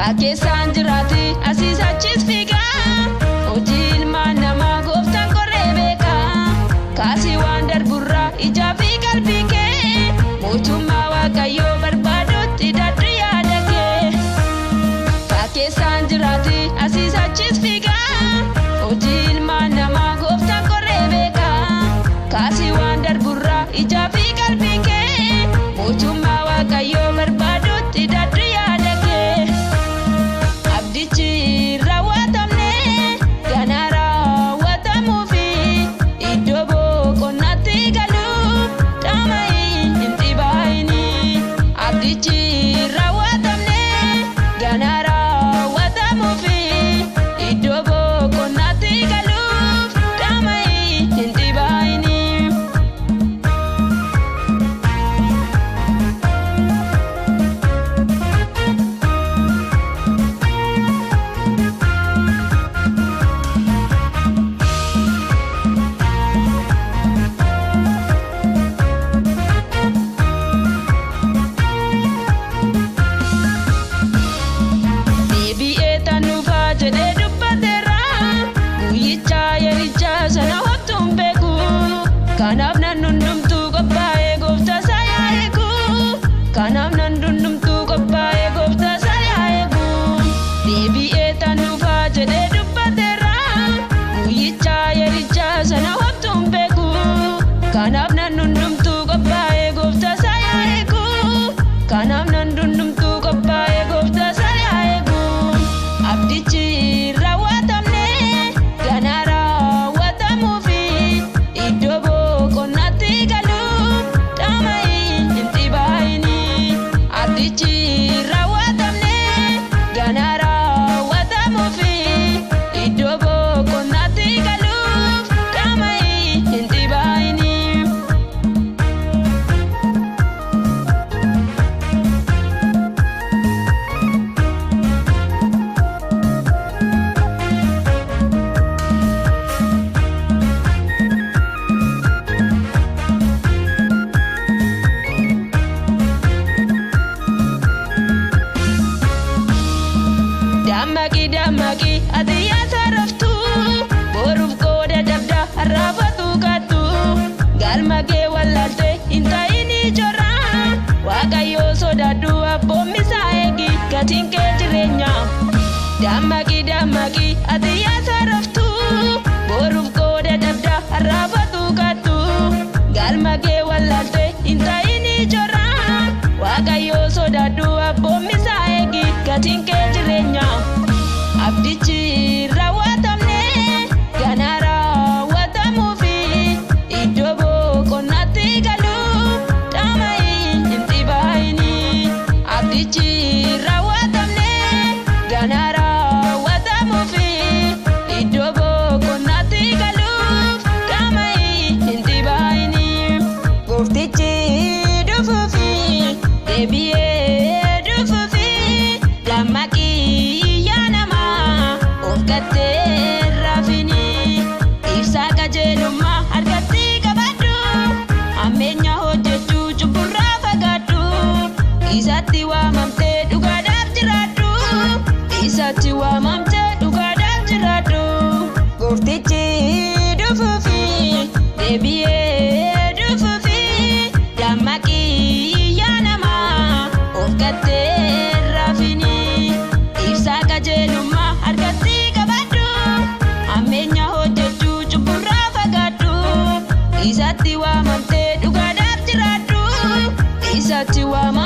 Fakkeessaan jiraate asiis achis fiigaa hojii ilmaan namaa gooftaan qorree beekaa kaasii waan darburraa ijaa fi qalbii kee mootummaa waaqayyoo barbaadutti daddu yaada kee. Fakkeessaan jiraate asiis achis fiigaa hojii ilmaan namaa gooftaan qorree beekaa kaasii waan darburraa ijaa fi qalbii kee mootummaa waaqayyoo barbaadutti daddu yaada kee. Abdichi raawwatamne ganaa raawwatamuufi iddoo boqonnaatti galuu dhaama'ii hin dhibaayini. Abdichi raawwatamne ganaa raawwatamuufi iddoo boqonnaatti galuuf dhaama'ii hin dhibaayini. Deebi'ee tanuufaa jedhee dubbateera. Guyyicha yericha sana homtuu hin beeku. Kanaaf nan hundumtuu qophaa'ee gooftaa isaa yaa eegu. Kanaaf nan hundumtuu qophaa'ee gooftaa isaa yaa eegu. Deebi'ee tanuufaa jedhee dubbateera. Guyyicha yericha sana homtuu hin beeku. Kanaaf nan hundumtuu qophaa'ee gooftaa isaa yaa eegu. Kanaaf nan hundumtuu qophaa'ee gooftaa isaa yaa eegu. Abdichi raawwatamne ganaa raawwatamuufi iddoo boqonnaatti galuu dhaama'ii hin dhibaayini. Abdichi raawwatamne ganaa raawwatamuufi iddoo boqonnaatti galuuf dhaama'ii hin dhibaayini. Dammaqi dammaqi ati yaa saraftu boruuf qooda dabda har'aafatu kattu galma kee wallaalte hin ta'in ijoorra waaqayyoo sodaadhu abboommi isaa eegi gatiin kee jireenya. Dammaqi dammaqi ati yaa saraftu boruuf qooda dabda har'aafatu kattu galma kee wallaalte hin ta'in ijoorra waaqayyoo sodaadhu abboommi isaa eegi gatiin kee jireenya. Abdichi raawwatamne ganaa raawwatamuufi iddoo boqonnaatti galuu dhaama'ii hin dhibaayini. Abdichi raawwatamne ganaa raawwatamuufi iddoo boqonnaatti galuuf dhaama'ii hin dhibaayini. Gooftichi dhufuufi deebi'ee dhufuufi dammaqii yaa namaa of gattee raafini. Ibsaa qajeelummaa harkatti qabadhu hammeenya hojjechuu cubburraa fagaadhu isatti waamamtee dhugaadhaaf jiraadhu isatti waamamtee dhugaadhaaf jiraadhu. Gooftichi dhufuufi deebi'ee dhufuufi dammaqii yaa namaa of gattee raafini. Ibsaa qajeelummaa harkatti qabadhu hammeenya hojjechuu cubburraa fagaadhu isatti waamamtee dhugaadhaaf jiraadhu isatti waamamtee.